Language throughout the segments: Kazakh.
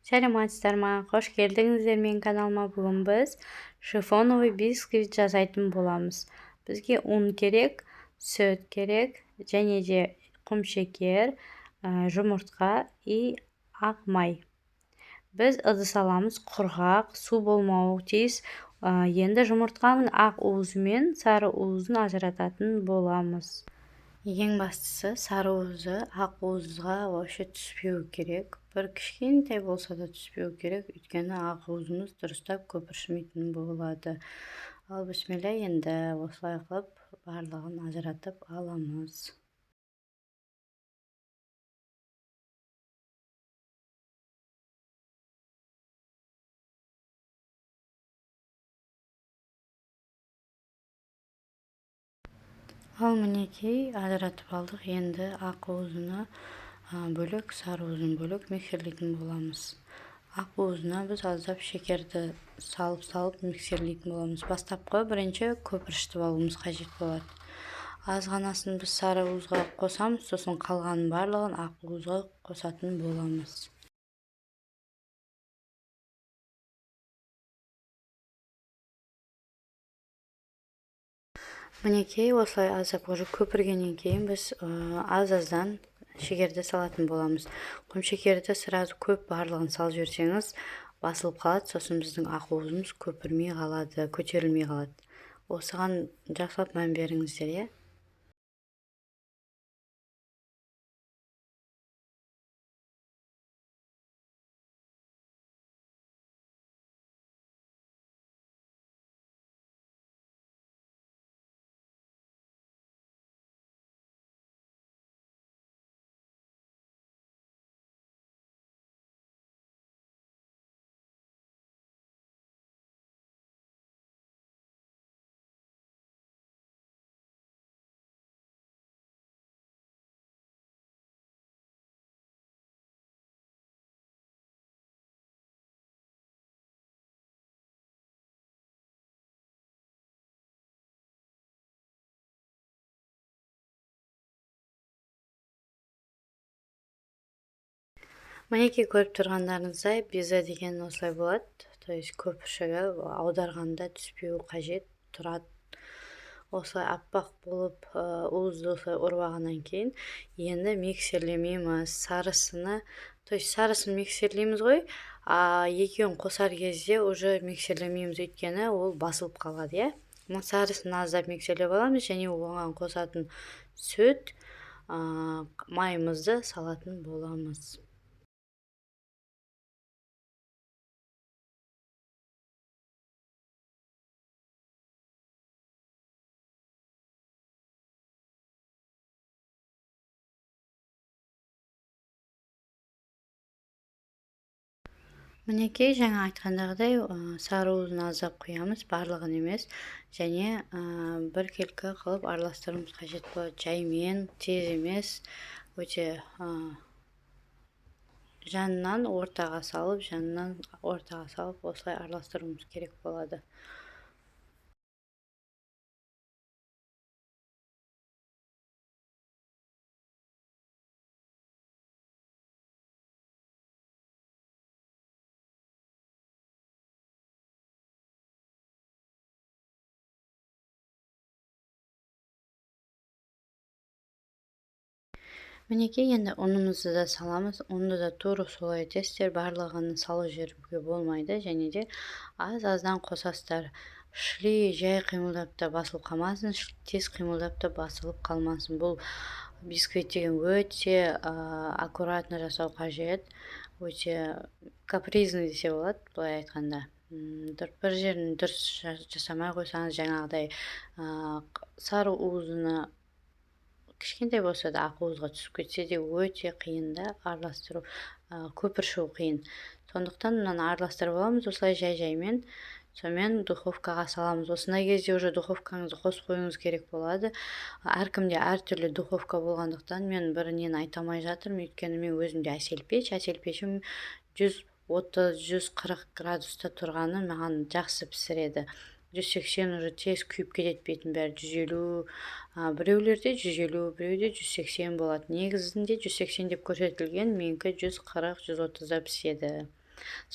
Сәлеметсіздер ма? Қош келдіңіздер менің каналыма. Бүгін біз шифоновый бисквит жасайтын боламыз. Бізге ұн керек, сүт керек, және де құмшекер, жұмыртқа и ақ май. Біз ыдыс аламыз, құрғақ, су болмауы тиіс. Енді жұмыртқаның ақ уызы мен сары уызын ажырататын боламыз. Ең бастысы сары уызы ақ уызға вообще түспеу керек. Бір кішкентай болса да түспеу керек, өйткені ақ уызымыз дұрыстап көпіршімейтін болады. Ал бісміллә, енді осылай қылып барлығын ажыратып аламыз. Ал мінекей ажыратып алдық. Енді ақ уызына бөлек, сары уызын бөлек миксерлейтін боламыз. Ақ уызына біз аздап шекерді салып-салып миксерлейтін боламыз. Бастапқы бірінші көпіршітіп алуымыз қажет болады. Аз ғанасын біз сары уызға қосамыз, сосын қалғанын барлығын ақ уызға қосатын боламыз. Мінекей осылай аздап уже көпіргеннен кейін біз аз-аздан шекерді салатын боламыз. Құмшекерді сразу көп барлығын салып жіберсеңіз басылып қалады, сосын біздің ақ уызымыз көпірмей қалады, көтерілмей қалады. Осыған жақсылап мән беріңіздер, иә? Мінекей көріп тұрғандарыңыздай безе деген осылай болады. То есть көпіршігі аударғанда түспеуі қажет тұрады. Осылай аппақ болып, уызды осылай ұрып алғаннан кейін енді миксерлемейміз. Сарысыны, то есть сарысын миксерлейміз ғой, а екеуін қосар кезде уже миксерлемейміз, өйткені ол басылып қалады, иә? Мына сарысын аздап миксерлеп аламыз және оған қосатын сүт, майымызды салатын боламыз. Мінекей жаңа айтқандағыдай, сары уызын аздап құямыз, барлығын емес, және біркелкі қылып араластыруымыз қажет болады. Жаймен, тез емес, өте жанынан ортаға салып, жанынан ортаға салып осылай араластыруымыз керек болады. Мінекей енді ұнымызды да саламыз. Ұнды да тура солай етесіздер, барлығын салып жіберуге болмайды, және де аз-аздан қосасыздар. Шли жай қимылдап та басылып қалмасын, тез қимылдап та басылып қалмасын. Бұл бисквит деген өте аккуратно жасау қажет, өте капризный десе болады, былай айтқанда. Бір жерін дұрыс жасамай қойсаңыз, жаңағыдай, сары уызыны кішкентай болса да ақ уызға түсіп кетсе де өте қиын да араластыру, көпіршу қиын. Сондықтан мынаны араластырып аламыз осылай жай-жаймен, сонымен духовкаға саламыз. Осындай кезде уже духовкаңызды қосып қоюыңыз керек болады. Әркімде әртүрлі духовка болғандықтан мен бір нені айта алмай жатырмын, өйткені мен өзімде әсел пеш, әсел пешім жүз отыз, жүз қырық градуста тұрғаны маған жақсы пісіреді. Жүз сексен уже тез күйіп кетеді бетін бәрі, жүз елу, біреулерде жүз елу, біреуде жүз сексен болады. Негізінде жүз сексен деп көрсетілген, менікі жүз қырық, жүз отызда піседі.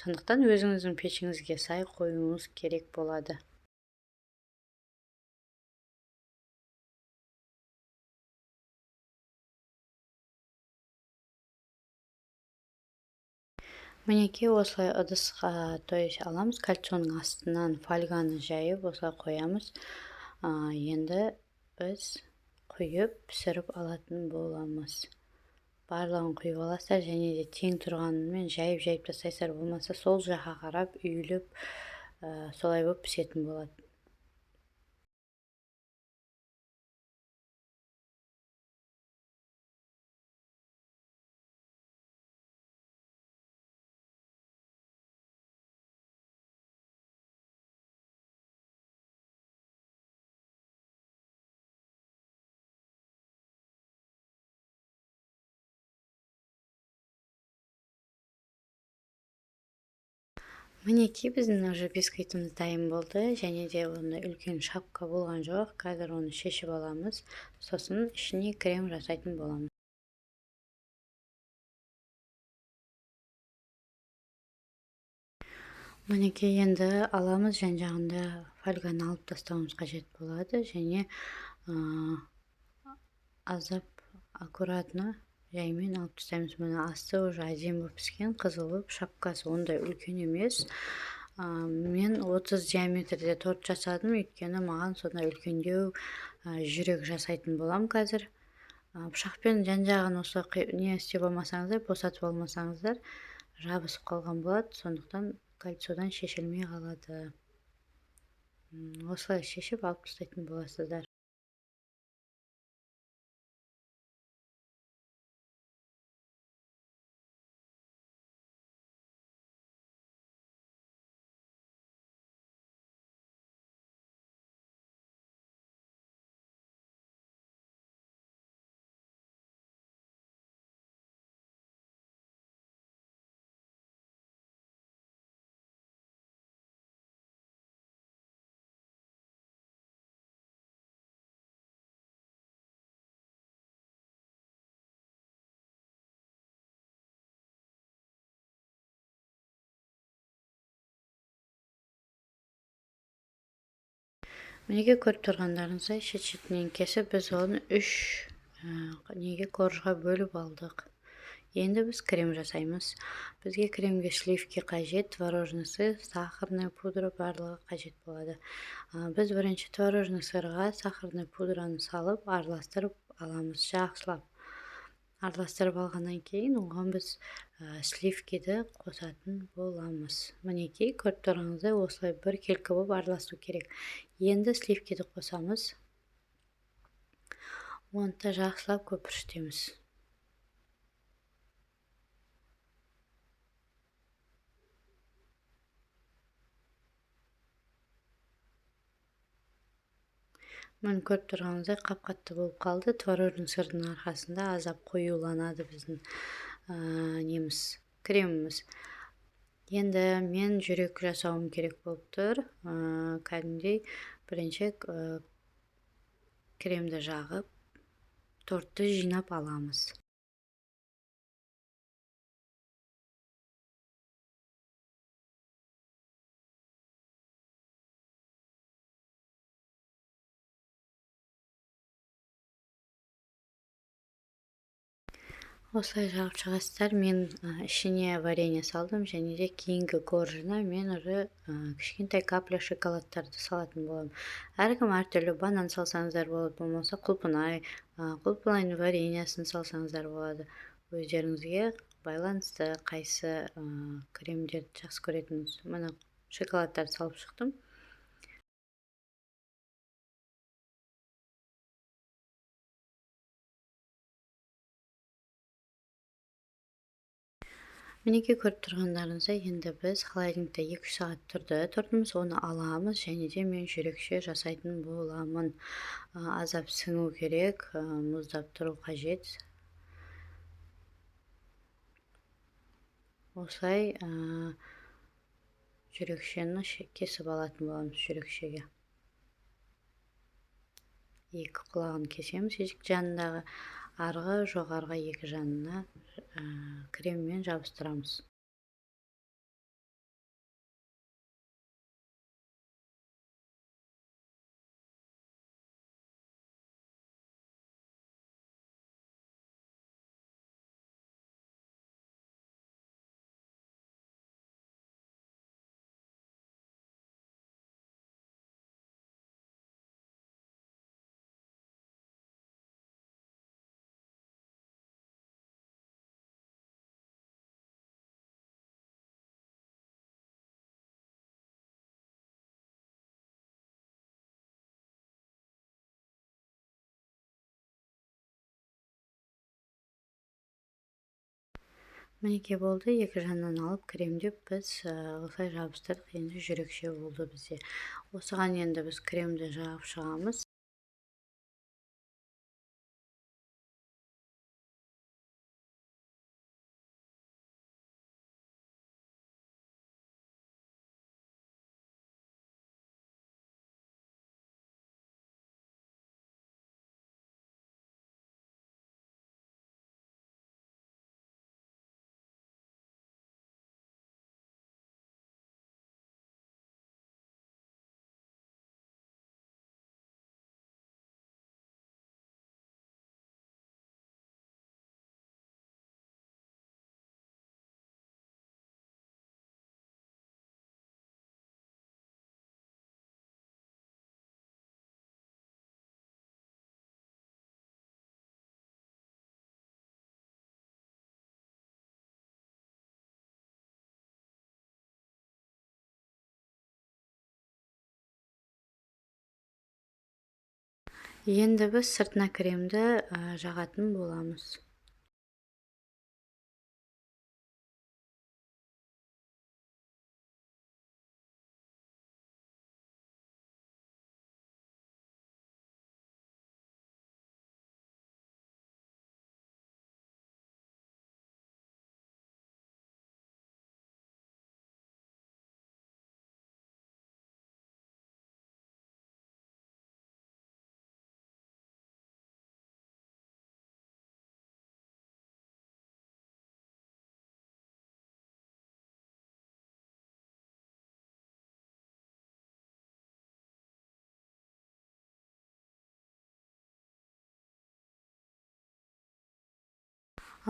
Сондықтан өзіңіздің пешіңізге сай қоюыңыз керек болады. Мінекей осылай ыдысқа, то есть аламыз, кольцоның астынан фольганы жайып осылай қоямыз. Енді біз құйып пісіріп алатын боламыз. Барлығын құйып аласыздар және де тең тұрғанымен жайып-жайып тастайсыздар, болмаса сол жаққа қарап үйіліп, солай болып пісетін болады. Мінекей біздің уже бисквитіміз дайын болды және де онда үлкен шапка болған жоқ. Қазір оны шешіп аламыз, сосын ішіне крем жасайтын боламыз. Мінекей енді аламыз, жан жағында фольганы алып тастауымыз қажет болады және аздап аккуратно жаймен алып тастаймыз. Міне асты уже әдемі болып піскен, қызыл болып, шапкасы ондай үлкен емес. Мен 30 диаметрде торт жасадым, өйткені маған сондай үлкендеу жүрек жасайтын болам қазір. Пышақпен жан жағын осы не істеп алмасаңыздар, босатып алмасаңыздар, жабысып қалған болады, сондықтан кольцодан шешілмей қалады. Осылай шешіп алып тастайтын боласыздар. Мінекей көріп тұрғандарыңыздай шет-шетінен кесіп біз оны үш неге коржға бөліп алдық. Енді біз крем жасаймыз. Бізге кремге сливки қажет, творожный сыр, сахарная пудра барлығы қажет болады. Біз бірінші творожный сырға сахарная пудраны салып араластырып аламыз жақсылап. Араластырып алғаннан кейін оған біз сливкиді қосатын боламыз. Мінекей көріп тұрғаныңыздай осылай біркелкі болып араласу керек. Енді сливкиді қосамыз. Оны да жақсылап көпіршітеміз. Міне көріп тұрғаныңыздай қап-қатты болып қалды. Творожный сырдың арқасында аздап қоюланады біздің неміз, креміміз. Енді мен жүрек жасауым керек болып тұр. Кәдімгідей бірінші кремді жағып, тортты жинап аламыз. Осылай жағып шығасыздар. Мен ішіне варенье салдым және де кейінгі коржына мен уже кішкентай капля шоколадтарды салатын боламын. Әркім әртүрлі банан салсаңыздар болады, болмаса құлпынай, құлпынайдың вареньясын салсаңыздар болады. Өздеріңізге байланысты қайсы кремдерді жақсы көретініңіз. Міне шоколадтарды салып шықтым. Мінекей көріп тұрғандарыңыздай енді біз холодильникте 2-3 сағат тұрды. Тортымыз, оны аламыз және де мен жүрекше жасайтын боламын. Аздап сіңу керек, мұздап тұру қажет. Осылай жүрекшені кесіп алатын боламыз жүрекшеге. Екі құлағын кесеміз, екі жанындағы арғы жоғарғы екі жанына креммен жабыстырамыз. Мінекей болды, екі жанынан алып кремдеп біз осылай жабыстырдық. Енді жүрекше болды бізде. Осыған енді біз кремді жағып шығамыз. Енді біз сыртына кремді жағатын боламыз.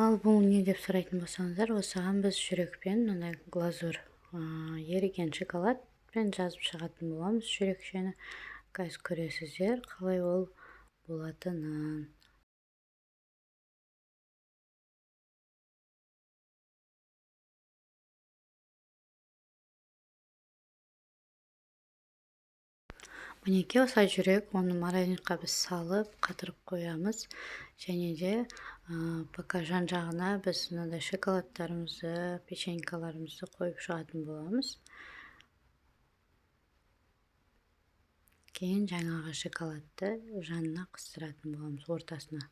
Ал бұл не деп сұрайтын болсаңыздар, осыған біз жүрекпен мынандай глазурь еріген шоколадпен жазып шығатын боламыз жүрекшені. Қазір көресіздер қалай ол болатынын. Мінекей осылай жүрек, оны морозильникқа біз салып, қатырып қоямыз. Және де пока жан-жағына біз мынандай шоколадтарымызды, печенькаларымызды қойып шығатын боламыз. Кейін жаңағы шоколадты жанына қыстыратын боламыз, ортасына.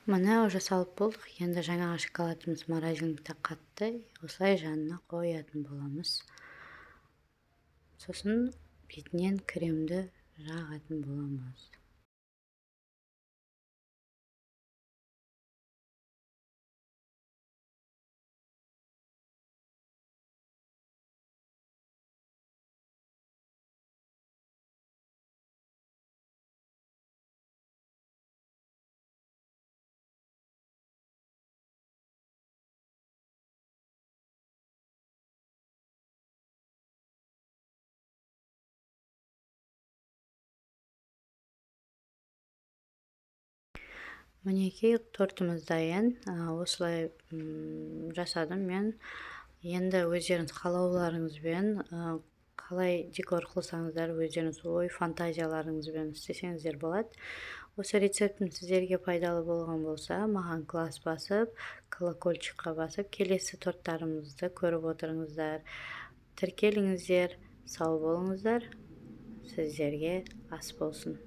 Міне уже салып болдық. Енді жаңағы шоколадымыз морозильникте қатты. Осылай жанына қоятын боламыз. Сосын бетінен кремді жағатын боламыз. Мінекей тортымыз дайын. Осылай жасадым мен. Енді өздеріңіз қалауларыңызбен, қалай декор қылсаңыздар, өздеріңіз ой фантазияларыңызбен істесеңіздер болады. Осы рецептім сіздерге пайдалы болған болса, маған класс басып, колокольчикқа басып, келесі торттарымызды көріп отырыңыздар. Тіркеліңіздер, сау болыңыздар. Сіздерге ас болсын.